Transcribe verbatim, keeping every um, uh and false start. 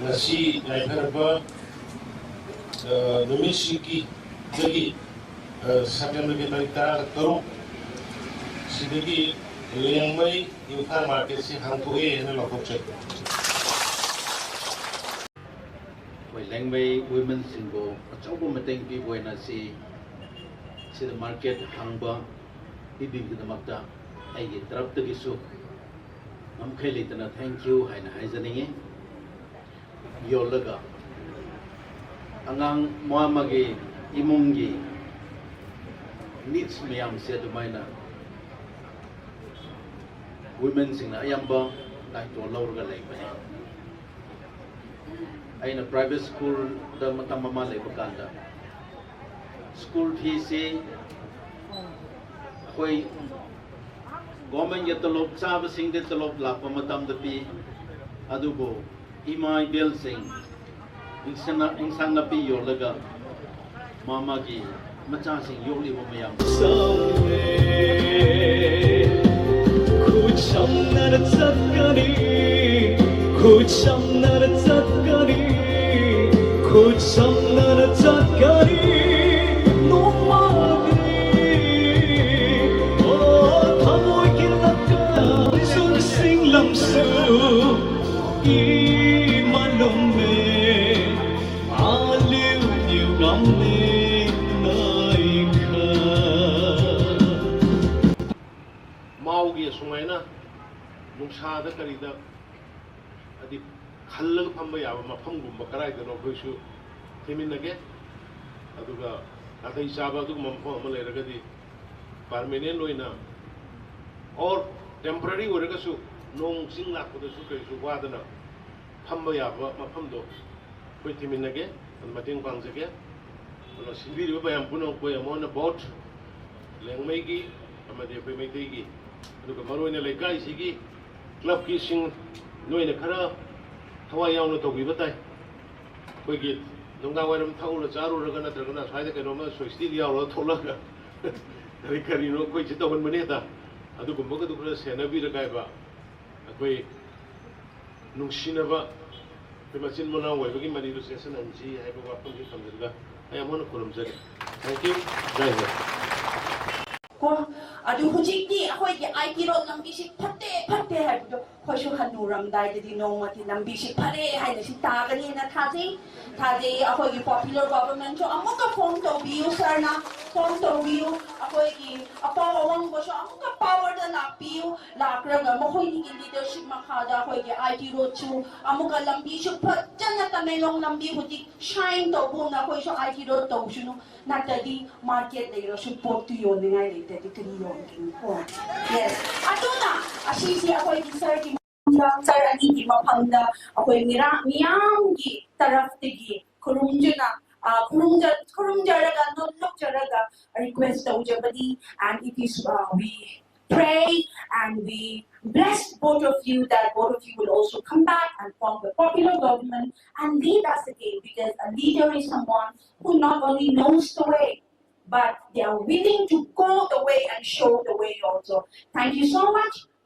ꯉꯁꯤ ꯌꯥꯏꯐꯔꯕ, ꯑ, ꯅꯨꯃꯤꯠꯁꯤꯒꯤ, ꯗꯒꯤ, ꯑ, ꯁꯦꯞꯇꯦꯝꯕꯔꯒꯤ ꯇꯥꯔꯤꯛ ꯇꯔꯥ ꯇꯔꯨꯛ ꯁꯤꯗꯒꯤ ꯂꯦꯡꯃꯩ ꯏꯝꯐꯥꯜ ꯃꯥꯔꯀꯦꯠꯁꯤ ꯍꯥꯡꯗꯣꯛꯑꯦ ꯍꯥꯏꯅ ꯂꯥꯎꯊꯣꯛꯆꯔꯤ꯫ ꯑꯩꯈꯣꯏ ꯂꯦꯡꯃꯩ ꯋꯨꯃꯦꯟꯁꯤꯡꯕꯨ ꯑꯆꯧꯕ ꯃꯇꯦꯡ ꯄꯤꯕ ꯑꯣꯏꯅ ꯁꯤ, ꯁꯤꯗ ꯃꯥꯔꯀꯦꯠ ꯍꯥꯡꯕ ꯄꯤꯕꯤꯕꯒꯤꯗꯃꯛꯇ ꯑꯩꯒꯤ ꯇꯔꯞꯇꯒꯤꯁꯨ ꯉꯝꯈꯩ ꯂꯩꯇꯅ thank you ꯍꯥꯏꯅ ꯍꯥꯏꯖꯅꯤꯡꯉꯤ꯫ ꯌꯣꯜꯂꯒ ꯑꯉꯥꯡ ꯃꯥ ꯃꯥꯒꯤ ꯏꯃꯨꯡꯒꯤ ꯅꯤꯗꯁ ꯃꯌꯥꯝꯁꯦ ꯑꯗꯨꯃꯥꯏꯅ ꯋꯨꯃꯦꯟꯁꯤꯡꯅ ꯑꯌꯥꯝꯕ ꯗꯥꯏꯇꯣ ꯂꯧꯔꯒ ꯂꯩꯕꯅꯤ꯫ ꯑꯩꯅ ꯄ꯭ꯔꯥꯏꯚꯦꯠ ꯁ꯭ꯀꯨꯜꯗ ꯃꯇꯝ ꯑꯃ ꯂꯩꯕ ꯀꯥꯟꯗ ꯁ꯭ꯀꯨꯜ ꯐꯤꯁꯤ ꯑꯩꯈꯣꯏ ꯒꯣꯔꯃꯦꯟꯒꯤ ꯇꯣꯂꯣꯞ ꯆꯥꯕꯁꯤꯡꯗꯤ ꯇꯣꯂꯣꯞ ꯂꯥꯛꯄ ꯃꯇꯝꯗ ꯄꯤ, ꯑꯗꯨꯕꯨ ꯏꯃꯥ ꯏꯕꯦꯜꯁꯤꯡ ꯏꯟꯁꯥꯡ ꯏꯟꯁꯥꯡ ꯅꯥꯄꯤ ꯌꯣꯜꯂꯒ ꯃꯥ ꯃꯥꯒꯤ ꯃꯆꯥꯁꯤꯡ ꯌꯣꯛꯂꯤꯕ ꯃꯌꯥꯝ꯫ ꯈꯨꯠꯁꯝꯅꯅ ꯆꯠꯀꯅꯤ, ꯈꯨꯠꯁꯝꯅꯅ ꯆꯠꯀꯅꯤ, ꯈꯨꯠꯁꯝꯅꯅ ꯆꯠꯀꯅꯤ ꯅꯣꯡꯃꯗꯤ꯫ ꯑꯣ, ꯊꯃꯣꯏꯒꯤ ꯂꯝꯀ ꯆꯨꯡꯁꯤꯡ ꯂꯝꯁꯨ ꯏꯃꯥꯂꯣꯝꯅꯦ, ꯑꯥꯂꯤꯎ ꯌꯨꯒꯝꯅꯦ ꯅꯥꯏꯈ꯫ ꯃꯥꯎꯒꯤ ꯑꯁꯨꯃꯥꯏꯅ ꯅꯨꯡꯁꯥꯗ ꯀꯔꯤꯗ ꯍꯥꯏꯗꯤ ꯈꯜꯂꯒ ꯐꯝꯕ ꯌꯥꯕ ꯃꯐꯝꯒꯨꯝꯕ ꯀꯗꯥꯏꯗꯅꯣ ꯑꯩꯈꯣꯏꯁꯨ ꯊꯤꯃꯤꯟꯅꯒꯦ꯫ ꯑꯗꯨꯒ ꯅꯥꯇꯩ ꯆꯥꯕ ꯑꯗꯨꯒꯨꯝꯕ ꯃꯐꯝ ꯑꯃ ꯂꯩꯔꯒꯗꯤ permanent ꯑꯣꯏꯅ or temporary ꯑꯣꯏꯔꯒꯁꯨ ꯅꯣꯡ ꯆꯤꯡ ꯂꯥꯛꯄꯗꯁꯨ ꯀꯔꯤꯁꯨ ꯋꯥꯗꯅ ꯐꯝꯕ ꯌꯥꯕ ꯃꯐꯝꯗꯣ ꯑꯩꯈꯣꯏ ꯊꯤꯃꯤꯟꯅꯒꯦ, ꯑꯗꯨ ꯃꯇꯦꯡ ꯄꯥꯡꯖꯒꯦ꯫ ꯑꯗꯨꯅ ꯁꯤꯟꯕꯤꯔꯤꯕ ꯃꯌꯥꯝ ꯄꯨꯝꯅꯃꯛꯄꯨ ꯑꯩ ꯑꯃꯨꯛ ꯍꯟꯅ ꯕꯣꯠ ꯂꯦꯡꯃꯩꯒꯤ ꯑꯃꯗꯤ ꯑꯩꯈꯣꯏ ꯃꯩꯇꯩꯒꯤ, ꯑꯗꯨꯒ ꯃꯔꯨꯑꯣꯏꯅ ꯂꯩꯀꯥꯏꯁꯤꯒꯤ ꯀ꯭ꯂꯕꯀꯤꯁꯤꯡ ꯅꯣꯏꯅ ꯈꯔ ꯊꯋꯥꯏ ꯌꯥꯎꯅ ꯇꯧꯕꯤꯕ ꯇꯥꯏ꯫ ꯑꯩꯈꯣꯏꯒꯤ ꯅꯨꯡꯗꯥꯡ ꯋꯥꯏꯔꯝ ꯊꯛꯎꯔ ꯆꯥꯔꯨꯔꯒ ꯅꯠꯇ꯭ꯔꯒꯅ ꯁ꯭ꯋꯥꯏꯗ ꯀꯩꯅꯣꯝꯃ ꯁꯣꯏꯁꯇꯤꯗ ꯌꯥꯎꯔꯒ ꯊꯣꯛꯂꯛꯑꯒ ꯀꯔꯤ ꯀꯔꯤꯅꯣ ꯑꯩꯈꯣꯏꯁꯦ ꯇꯧꯍꯟꯕꯅꯦ ꯍꯦꯛꯇ꯫ ꯑꯗꯨꯒꯨꯝꯕꯒꯗꯨ ꯈꯔ ꯁꯦꯟꯅꯕꯤꯔꯒ ꯍꯥꯏꯕ ꯑꯩꯈꯣꯏ ꯅꯨꯡꯁꯤꯅꯕ ꯃꯆꯤꯟ ꯃꯅꯥꯎ ꯑꯣꯏꯕꯒꯤ ꯃꯔꯤꯗꯨ ꯆꯦꯠꯁꯤꯟꯍꯟꯁꯤ ꯍꯥꯏꯕ ꯋꯥꯐꯝꯁꯤ ꯊꯝꯖꯔꯒ ꯑꯩ ꯑꯃꯨꯛ ꯍꯟꯅ ꯈꯨꯔꯨꯝꯖꯔꯤ꯫ Thank you. ꯖꯥꯏ ꯍꯤꯟ꯫ ꯀꯣ ꯑꯗꯨ ꯍꯧꯖꯤꯛꯇꯤ ꯑꯩꯈꯣꯏꯒꯤ ꯑꯥꯏ ꯇꯤ ꯔꯣꯗ ꯂꯝꯕꯤꯁꯤ ꯐꯠꯇꯦ ꯐꯠꯇꯦ ꯍꯥꯏꯕꯗꯣ ꯑꯩꯈꯣꯏꯁꯨ ꯍꯟꯅꯨꯔꯝꯗꯥꯏꯗꯗꯤ ꯅꯣꯡꯃꯗꯤ ꯂꯝꯕꯤꯁꯤ ꯐꯔꯦ ꯍꯥꯏꯅ ꯁꯤ ꯇꯥꯒꯅꯤꯅ ꯊꯥꯖꯩ꯫ ꯊꯥꯖꯩ ꯑꯩꯈꯣꯏꯒꯤ ꯄꯣꯄꯨꯂꯔ ꯒꯣꯚꯔꯟꯃꯦꯟꯁꯨ ꯑꯃꯨꯛꯀ ꯐꯣꯝ ꯇꯧꯕꯤꯌꯨ ꯁꯥꯔꯅ, ꯐꯣꯝ ꯇꯧꯕꯤꯌꯨ꯫ ꯑꯩꯈꯣꯏꯒꯤ ꯑꯄꯥꯎ ꯑꯋꯥꯡꯕꯁꯨ ꯑꯃꯨꯛꯀ ꯄꯥꯋꯔꯗ ꯂꯥꯛꯄꯤꯌꯨ꯫ ꯂꯥꯛꯂꯒ ꯃꯈꯣꯏꯒꯤ ꯂꯤꯗꯔꯁꯤꯞ ꯃꯈꯥꯗ ꯑꯩꯈꯣꯏꯒꯤ ꯑꯥꯏ ꯇꯤ ꯔꯣꯗꯁꯨ ꯑꯃꯨꯛꯀ ꯂꯝꯕꯤꯁꯨ ꯐꯖꯅ ꯇꯃꯦꯡꯂꯣꯡ ꯂꯝꯕꯤ ꯍꯧꯖꯤꯛ ꯁꯥꯏꯟ ꯇꯧꯕꯒꯨꯝꯅ ꯑꯩꯈꯣꯏꯁꯨ ꯑꯥꯏ ꯇꯤ ꯔꯣꯗ ꯇꯧꯁꯅꯨ꯫ ꯅꯠꯇ꯭ꯔꯗꯤ ꯃꯥꯔꯀꯦꯠ ꯂꯩꯔꯁꯨ ꯄꯣꯠꯇꯨ ꯌꯣꯟꯅꯤꯡꯉꯥꯏ ꯂꯩꯇ꯭ꯔꯗꯤ ꯀꯔꯤ ꯌꯣꯟꯒꯅꯤ? ꯀꯣ ꯌꯦꯁ꯫ ꯑꯗꯨꯅ ꯑꯁꯤꯁꯤ ꯑꯩꯈꯣꯏꯒꯤ ꯁꯥꯔꯒꯤ ꯁꯥꯔ ꯑꯅꯤꯒꯤ ꯃꯐꯝꯗ ꯑꯩꯈꯣꯏ ꯃꯤꯔꯥ ꯃꯤꯌꯥꯝꯒꯤ ꯇꯔꯐꯇꯒꯤ ꯈꯨꯔꯨꯝꯖꯅ ꯈꯨꯔꯨꯝꯖ ꯈꯨꯔꯨꯝꯖꯔꯒ ꯅꯣꯛꯆꯔꯒ ꯔꯤꯀ꯭ꯋꯦꯁ ꯇꯧꯖꯕꯅꯤ꯫ And it is, uh, we pray and we bless both of you that both of you will also come back and form the popular government and lead us again, because a leader is someone who not only knows the way but they are willing to go the way and show the way also. Thank you so much.